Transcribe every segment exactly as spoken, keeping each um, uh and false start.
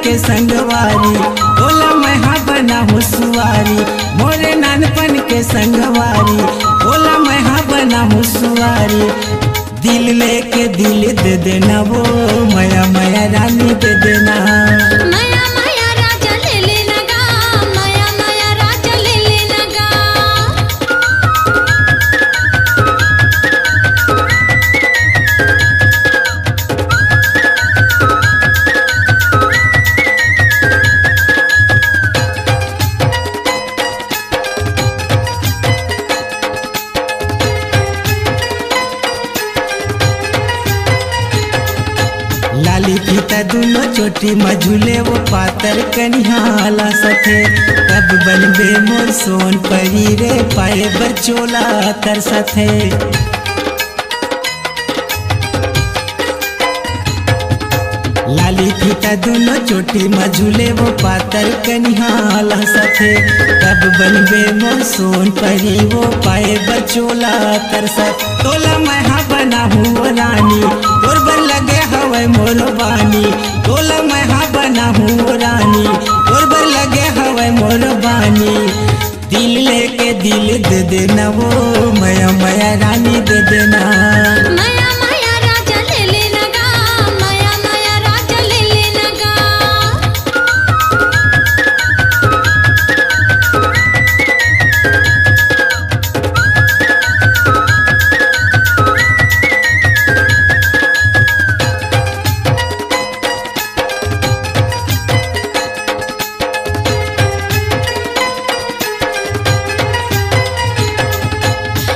के संगवारी, तोला मैं हा बनाहूँ सुवारी। मोरे नानपन के संगवारी, तोला मैं हा बनाहूँ सुवारी। दिल लेके दिल दे देना वो, मया मया रानी दे देना। मया मया राजा ले लेना गा, मया मया राजा ले लेना गा। लाली फीता दुनो चोटी म झूले वो पातर कनिहा ला सथे। कब बनबे मोर सोन परी रे, पाए बर चोला तरसथे। लाली फीता दुनो चोटी म झूले वो पातर कनिहा ला सथे। कब बनबे मोर सोन परी वो पाए बर चोला तरसथे। तोला मैं हा बनाहूँ वो रानी, तोर बर लगे हवय मोर बानी। तोला मैं हा बनाहूँ वो रानी, तोर बर लगे हवय मोर बानी। दिल लेके दिल दे देना वो, मया मया रानी दे देना। मया मया राजा ले लेना गा, मया मया राजा ले लेना गा।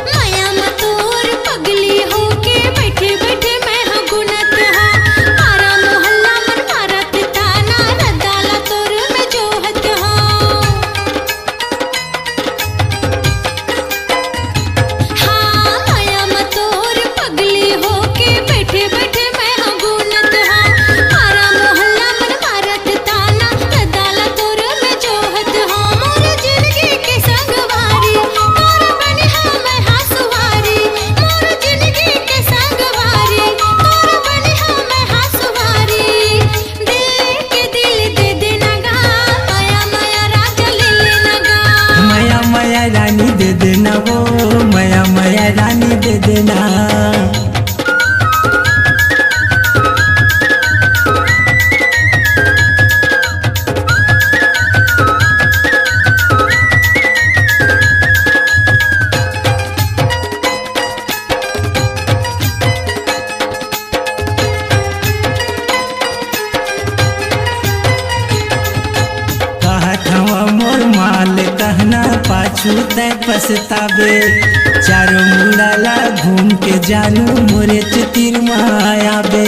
मया म तोर पगली होके बैठे बैठे मैं ह गुनत हा। पारा मोहल्ला मन मारत ताना, रद्दा ला तोर मैं जोहत हा। हाँ, मया म तोर पगली होके बैठे बैठे मैं ह गुनत हा। पारा मोहल्ला मन मारत ताना, रद्दा ला तोर मैं जोहत हा। मोर जिनगी के संगवारी, तोर बनिहा मैं हा सुवारी। मोर जिनगी के संगवारी, तोर बनिहा मैं हा सुवारी। दिल के दिल दे देना गा, मया मया राजा ले लेना गा। मया मया रानी दे देना वो, मया मया रानी दे देना। कहत हवा मोर माल कहना, पाछू तै पछताबे। चारों मुड़ा ला घूम के जानू, मोरे चितिर मा आबे।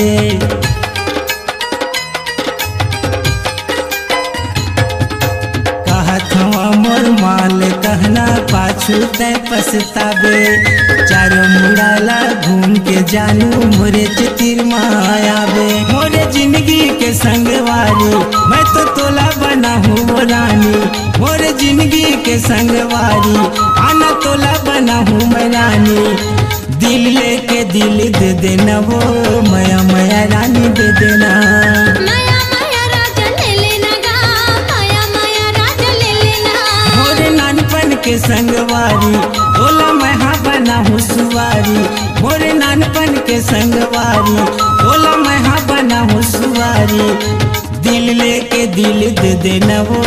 कहत हवा मोर माल कहना, पाछू तै पछताबे। चारों मुड़ा ला घूम के जानू, मोरे चितिर मा आबे। मोरे जिनगी के संगवारी, मैं तो तोला बनाहूँ वो रानी। मोरे जिनगी के संगवारी, आना तोला बनाहूँ मैं रानी। दिल लेके दिल दे देना वो, मया मया रानी दे देना। मया मया राजा ले लेना गा, मया मया राजा ले लेना। मोरे नानपन के संगवारी, तोला मैं हा बनाहूँ सुवारी। मोरे नानपन के संगवारी, तोला मैं हा बनाहूँ सुवारी। दिल लेके दिल दे देना वो,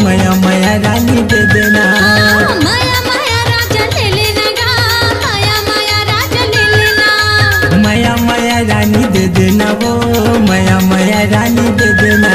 मया मया रानी दे देना। हाँ, मया मया राजा ले लेना गा, मया मया राजा ले लेना। मया मया रानी दे देना वो, मया मया रानी दे देना।